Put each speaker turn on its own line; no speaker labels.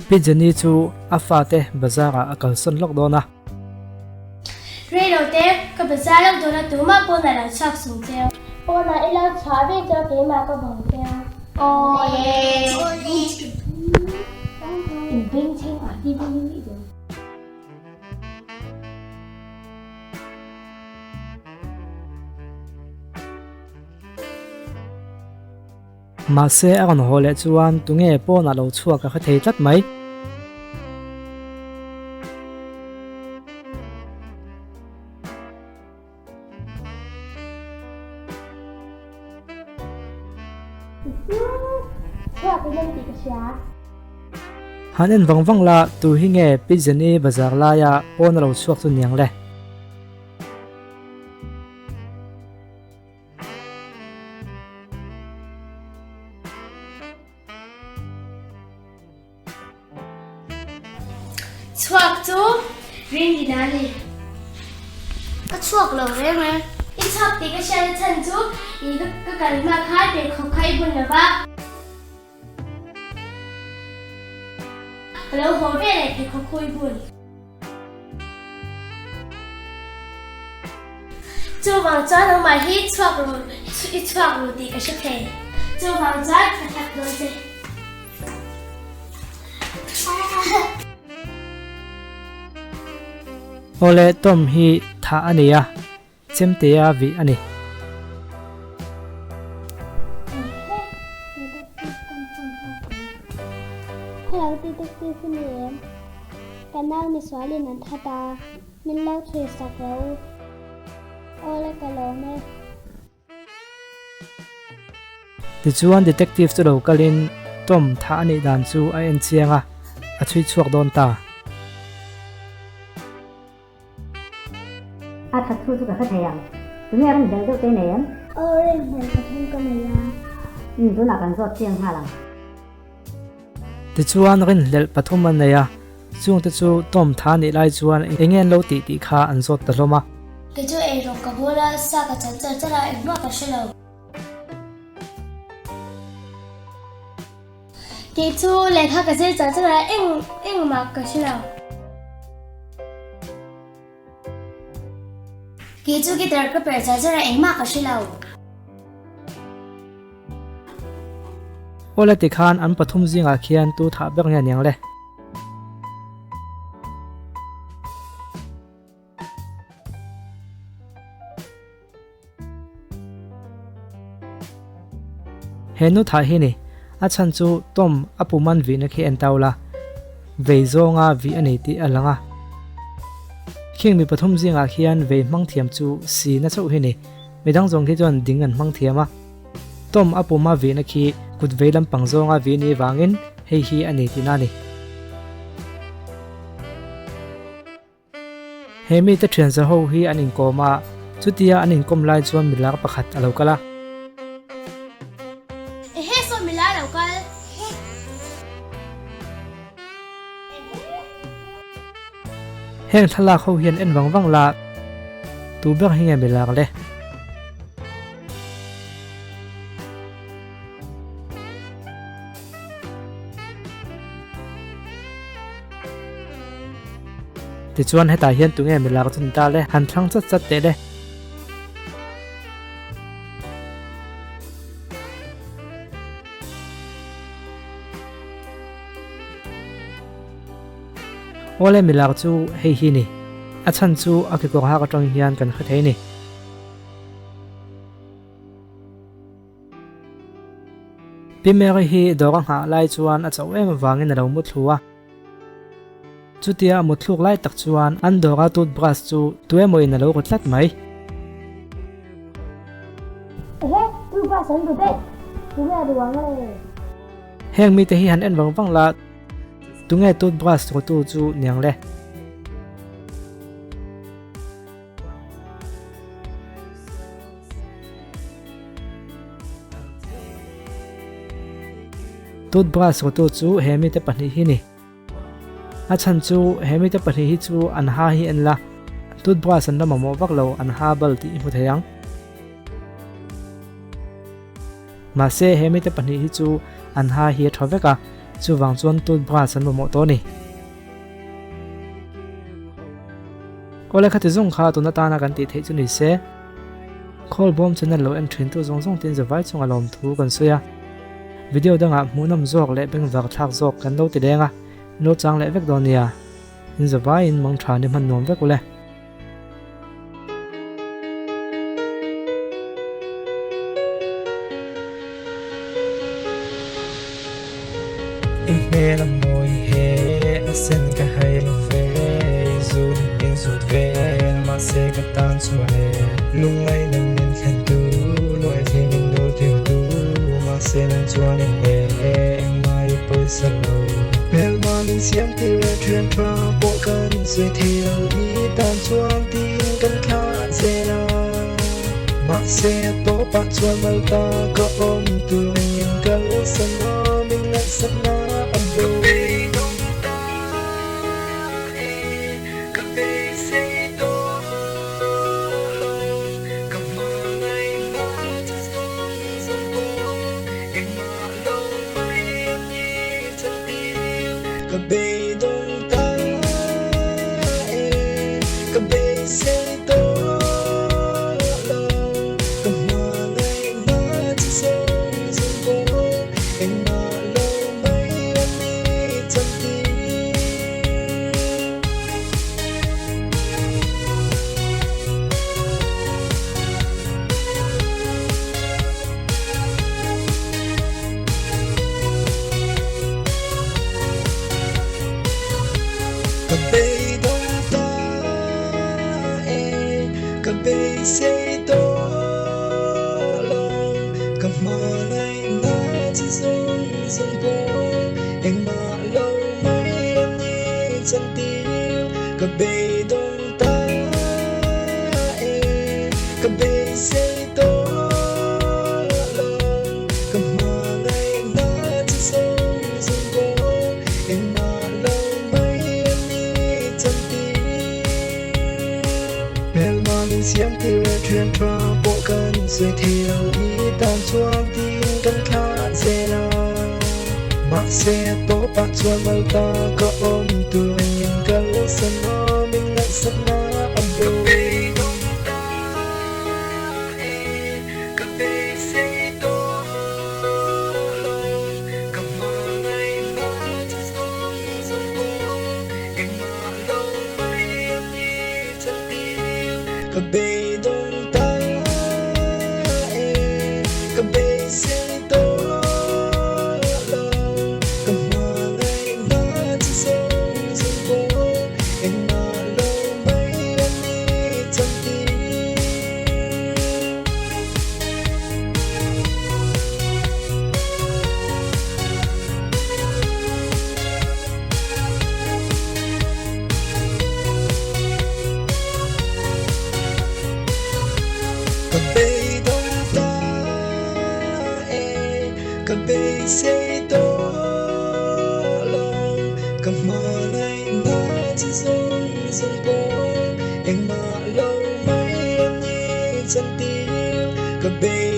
Pi Jenny chu a fate bazar ah a kalsawn lawk dawn a.
Reilo te, ka bazar lawk dawn a tumah pawn a lo chhuak sung cheu. Pawnah i lo chhuah ve chuan keimah ka vawng cheu. Awle. In bengchheng ah hi beng i dawn.
Mahse a rawn haw leh chuan tunge pawnah lo chhuak a hre thei tlat mai. Han en vang vang la, tu hi nge Pi Jenny bazar laia pawn a lo chhuak chu niang le?
Chhuak chu rin din a ni. Ka chhuak lo reng reng. I chhuak tih ka hriat a chhan chu i ka kal hma khan pheikhawk kha i bun lo va. Ka lo haw ve leh pheikhawk khu i bun. Chuvang chuan nangmah hi chhuak ru i chhuak ru tih ka hre thei. Chuvang chuan ka hlak dawn che.
Awle Tom hi thah a nei a, chemtea vih a ni.
Hello detective i ni em? Ka nau misualin an that a, min lo chhui sak rawh u. Awle ka lawm e.
Tichuan detective chu lo kalin Tom thah a nih dan chu a en chiang a, a chhui chhuak dawn ta.
A that thu chu ka hre thei ang. Tunge rin hlel deuh te nei em?
Aw rin hlel pathum ka nei a.
Umm tunah kan zawt chiang nghal ang.
Tichuan rinhlelh pathum an nei a, chungte chu Tom tha nih lai chuan eng nge an lo tih tih kha an zawt ta hlawm a.
Kei chu eirawng ka bawl a, sa ka chan char char a, engmah ka hre lo. Kei chu lehkha ka zir char char a, eng engmah ka hre lo. Kei chu guitar ka perh char char a, engmah ka hre lo.
Awle tikhan an pathum zingah khian tu thah ber nge aniang le? He nu thah hi ni, a chhan chu Tom a puman vihna khi en tau la, vei zawnga vih a nei tih a lang a. Khing mi pathum zingah khian vei hmang thiam chu si na chauh hi ni, midang zawng khi chuan ding an hmang thiam a. Tom a puma vihna khi kut vei lampang zawnga vih ni vangin hei hi a ni tihna a ni. He mite thian za ho hi an inkawm a, chutia an inkawm lai chuan milar pakhat a lo kal a.
Ehe saw milar lo kal.
Heng thlalak ho hian en vang vang la, tu ber hi nge milar le? Tichuan hetah hian tunge milak chu ni ta le? Han thlang chat chat teh le. Awle milak chu hei hi ni. A chhan chu a kekawr hak atang hian kan hre thei ni. Pi Mary hi dawr a nghah lai chuan a chauh em avangin a lo mu thlu a. Chutia a mut thluk lai tak chuan an dawra toothbrush chu tuemawin a lo ru tlat mai.
Ehe, toothbrush an ru daih! Tunge a ru ang le?
Heng mite hi han en vang vang la, tunge toothbrush rutu chu niang le? Toothbrush rutu chu he mite pahnih hi ni. A chhan chu he mite pahnih hi chu an ha hi en la, toothbrush an la mamawh vak lo an ha bal tih i hmu thei ang. Mahse he mite pahnih hi chu an ha hi a tha vek a. Chuvang chuan toothbrush an mamawh tawh a ni. Awle khati zawng kha tun atana kan tih theih chu ni se. Khawlbawm channel lo en thin tu zawng zawng tin zavai chunga lawmthu kan sawi a. Video dangah hmuhnawm zawk leh bengvar thlak zawk kan lo ti leng a, lo chang leh vek dawn nia. In zavaiin mangtha ni hman nuam vek ule.
I hmel a mawi he a sen ka hai lo ve I zut in zut vel mahse ka tan chuan e Lungngaihna min thlen tu luai thei min dul tir tu mahse nang chuan i hmel engmah i pawisa lo Hmelma min siam tir e thian tha pawh kan sawi thei lo i tan chuan tiin kan thlah zel a mahse a tawpah chuan mal ta ka awm tur engin kalsan a min ngaihsakna a bo. Ka beidawng ta e, ka beisei tawh lo, ka hmangaihna chu zawng zawng pawh engmah lo mai a ni chantir. Ka beidawng ta e, ka beisei tawh lo, ka hmangaihna chu zawng zawng pawh engmah lo mai a ni chantir. Ka beidawng ta e, ka beisei tawh lo, ka hmangaihna chi zawng zawng pawh engmah lo mai a ni chantir. Ka beidawng ta e, ka beisei tawh lo, ka hmangaihna chi zawng zawng pawh engmah lo mai a ni chantir. Hmelma min siam tir e thian tha pawh kan sawi thei lo i tan chuan tiin kan thlah zel a. Mahse a tawpah chuan mal ta ka awm tur engin kalsan a min ngaihsakna a bo. Ka beidawng ta e, ka beisei tawh lo, ka hmangaihna chu zawng zawng pawh engmah lo mai a ni chantir. Ka beidawng ta e, ka beisei tawh lo, ka hmangaihna chu zawng zawng pawh engmah lo mai a ni chantir. Ka beidawng ta e, ka beisei tawh lo, ka hmangaihna chi zawng zawng pawh engmah lo mai a ni chantir. Ka beisei.